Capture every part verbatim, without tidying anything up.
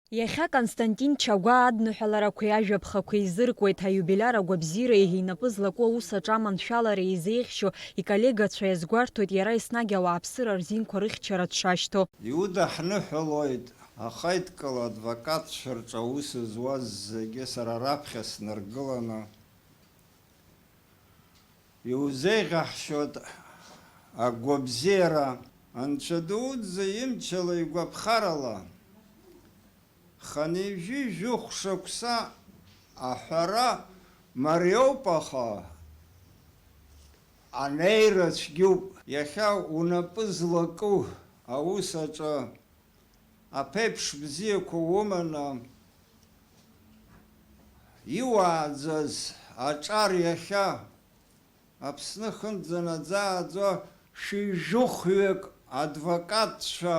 Иахьа Константин Чагәаа адныҳәаларақәеи ажәаԥхақәеи изыркуеит, аиубилиар агәабзиареи инапы злаку аус аҿы аманшәалареи изеиӷьшьо иколлегацәа иазгәарҭоит иара еснагь ауааԥсыра рзинқәа рыхьчара дшашьҭоу. Иудаҳныҳәалоит ахаидкыла адвокатцәа рҿы аус зуаз зегьы сара раԥхьа снаргыланы. Иузеиӷьаҳшьоит агәабзиара, Анцәа дуӡӡа имчала игәаԥхарала, хынҩажәи жәохә шықәса аҳәара мариоуп, аха анеира цәгьоуп. Иахьа унапы злаку аус аҿы аԥеиԥш бзиақәа уманы иуааӡаз аҿар иахьа Аԥсны хынӡа наӡа-ааӡо шәи жәохәҩык адвокатцәа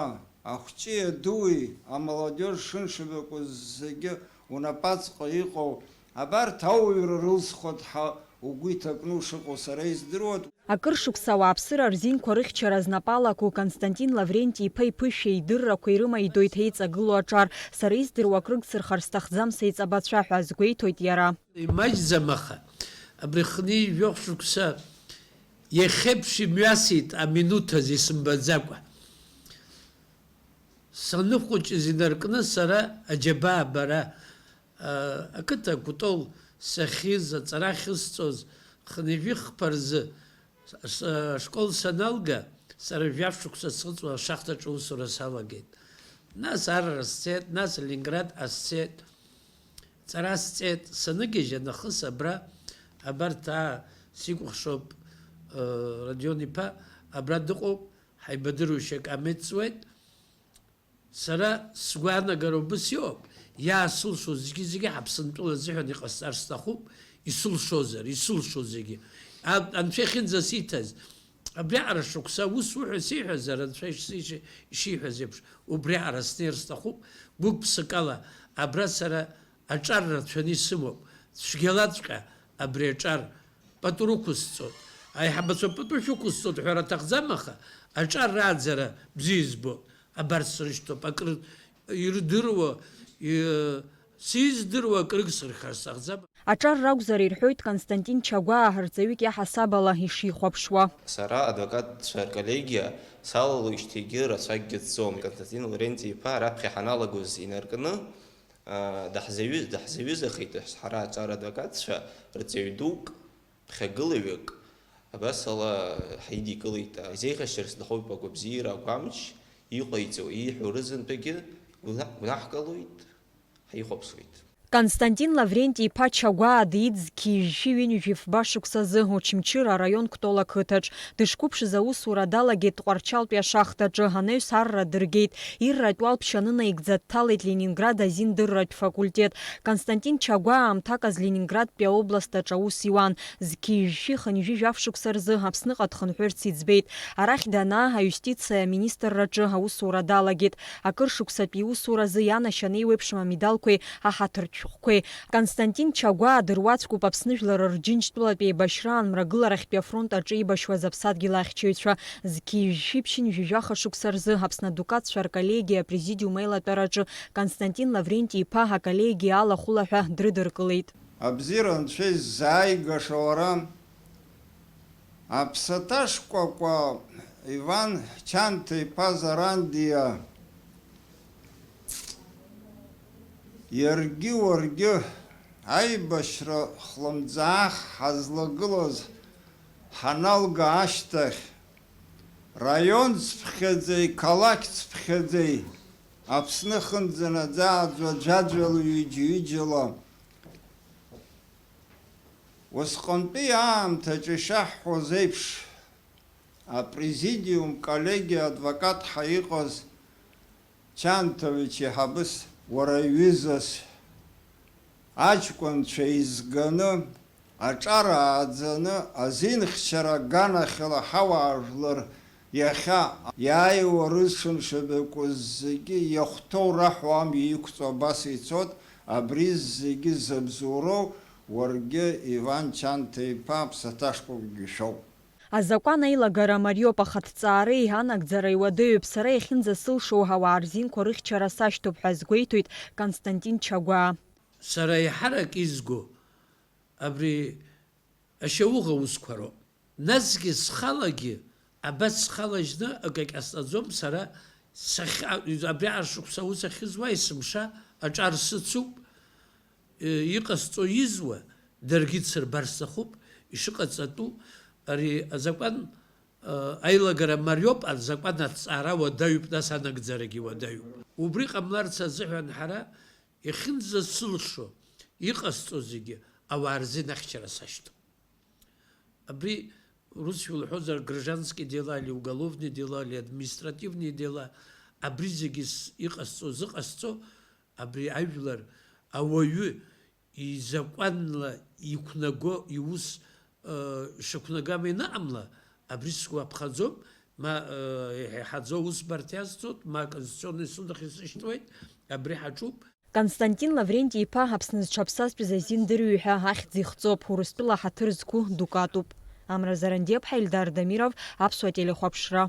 ахәҷи адуи амолодежь шыншьабаку зегьы унапаҵҟа иҟоу абарҭ ауаҩра рылсхуеит ҳәа угәы иҭакны ушыҟоу сара издыруеит. Акыр шықәса ауааԥсыра рзинқәа рыхьчара знапы алаку Константин Лавренти-иԥа иԥышәеи идыррақәеи рымаидоит еиҵагылоу аҿар, сара издыруа акрыгсырхар сҭахӡам сеиҵабацәа ҳәа азгәеиҭоит иара. Имаҷӡам, аха абри хынҩажәи жәохә шықәса иахьеиԥш имҩасит аминуҭ азы исымбаӡакәа. Саныхәыҷыз инаркны сара аџьабаа бара, а, ақыҭа Кәтол сахьиз, аҵара ахьысҵоз, хынҩажәи хԥа рзы С-, ашкол саналга, сара жәаф шықәса сыҵуа ашахҭаҿы аусура салагеит. Нас Арра сцеит, нас Ленинград сцеит, ҵара сҵеит, саныгьежьа нахыс абра, абарҭ, аа, сикәыхшоуп, э, Родион иԥа, абра дыҟоуп, ҳаибадыруашьа акамеҭ ҵуеит. Сара сгәаанагара убас иоуп, иаасылшо зегьы-зегьы Ҳаԥсынтәыла азыҳәан иҟасҵар сҭахуп, исылшозар, исылшо зегьы. А-, Анцәа ихьынӡасиҭаз, абриаҟара шықәса ус уҳәа сиҳәазар, Анцәа ишсишьи-, ишиҳәаз еиԥш, убриаҟара снеир сҭахуп, гәык-ԥсыкала абра сара аҿар рацәаны исымоуп, цәгьалаҵәҟьа абри аҿар пату рықәысҵоит. Аиҳабацәа пату шәықәысҵоит ҳәара аҭахӡам, аха аҿар рааӡара бзиа избоит. Абарҭ срышьҭоуп, акры ирдыруа, и-, сиздыруа акрыгсырхар сҭахӡам. Аҿар ракәзар, ирҳәоит Константин Чагәаа, ҳарҵаҩык иаҳасаб ала ишихәаԥшуа. Сара адвокатцәа рколлегиа салалоижьҭеигьы рацәакгьы ҵӡом. Константин Лавренти-иԥа раԥхьа ҳаналагоз инаркны, аа, даҳзаҩы-, даҳзаҩызахеит ҳара аҿар адвокатцәа рҵаҩ дук. Ԥхьагылаҩык абасала ҳаидикылеит, изеиӷьасшьар сҭахуп агәабзиара агәамч иҟаиҵо, ииҳәо рызынтәагьы гәна-, гәнаҳкылоит, ҳаихәаԥшуеит. Константин Лавренти-иԥа Чагәаа диит зқьи жәшәи ҩынҩажәи фба шықәсазы Очамчыра араион Кәтол ақыҭаҿ. Дышқәыԥшыз аусура далагеит Тҟәарчалтәи ашахҭаҿы, анаҩс Арра дыргеит. Ирратә уалԥшьа анынаигӡа дҭалеит Ленинград азиндырратә факультет. Константин Чагәаа аамҭак азы Ленинградтәи аобласт аҿы аус иуан. Зқьи жәшәи хынҩажәи жәаф шықәса рзы Аԥсныҟа дхынҳәырц иӡбеит. Арахь данаа, аиустициа аминистрраҿы аусура далагеит. Акыр шықәсатәи иусуразы ианашьан еиуеиԥшым амедалқәеи аҳаҭыртә шәҟәқәеи. Константин Чагәаа дыруаӡәкуп Аԥсны жәлар рџьынџьтәылатә еибашьраан мрагыларахьтәи афронт аҿы еибашьуаз аԥсадгьыл ахьчаҩцәа зқьи жәшәи ԥшьынҩажәи жәаха шықәса рзы Аԥсны адукатцәа рколлегиа апрезидиум аилатәараҿы Константин Лавренти-иԥа аколлегиа алахәылаҳәа дрыдыркылеит. Абзиара Анцәа иззааигаша уара, Аԥсаҭа шкәакәа Иван Чанҭа-иԥа Зарандиа, иаргьы уаргьы аибашьра хлымӡаах ҳазлагылаз ҳаналга ашьҭахь, раион цыԥхьаӡеи, қалақь цыԥхьаӡеи, Аԥсны хынӡа наӡа-ааӡо ӡәаӡәала, ҩыџьа-ҩыџьала, усҟантәи аамҭаҿы ишаҳҳәоз еиԥш, апрезидиум коллегиа адвокатҳа иҟаз Чанҭович еиҳабыс, уара иҩызас аҷкәынцәа еизганы, аҿар ааӡаны, азинхьчара аганахьала ҳауаажәлар иахьа иааиуа рышымшабакәыз зегьы иахәҭоу раҳәо амҩа иқәҵо абас ицоит, абри зегьы зыбзоуроу уаргьы, Иван Чанҭа-иԥа, аԥсаҭа шкәакәагьы шәоуп. Азакәан аилагара мариоуп, аха аҭҵаареи анагӡареи уадаҩуп, сара иахьынӡасылшо ауаа рзинқәа рыхьчара сашьҭоуп ҳәа азгәеиҭоит Константин Чагәаа. Сара еиҳарак изго абри ашьауӷа аусқәа роуп. Насгьы схалагьы, абас схалажьны акагь ҟасҵаӡом сара, сахьа-, абри ашықәса аус ахьызуа есымша аҿар сыцуп, э, иҟасҵо изуа даргьы дсырбар сҭахуп, ишыҟаҵатәу ари азакәан, э, аилагара мариоуп, азакәан аҭҵаара уадаҩуп, нас анагӡарагьы уадаҩуп. Убри ҟамларц азыҳәан ҳара иахьынӡасылшо, иҟасҵо зегьы ауаа рзин ахьчара сашьҭоуп. Абри русшәа лҳәозар, гражданские дела или уголовные дела или административные дела, абри зегьы с-, иҟасҵо, зыҟасҵо, абри ажәлар ауаҩы изакәанла иқәнаго иус, э, шықәнагам ианыҟамла, абри сгәаԥхаӡом, ма, э, иҳаӡо усбарҭа иазҵоит, ма Конституционный суд ахь исышьҭуеит, абри ҳаҿуп. Константин Лавренти-иԥа Аԥсны зҽаԥсазтәыз азин дырҩы ҳәа ахьӡ ихҵоуп, Урыстәыла ҳаҭыр зқәу дукатуп. Амра Зарандиаԥҳа, Ельдар Дамиров, Аԥсуа телехәаԥшра.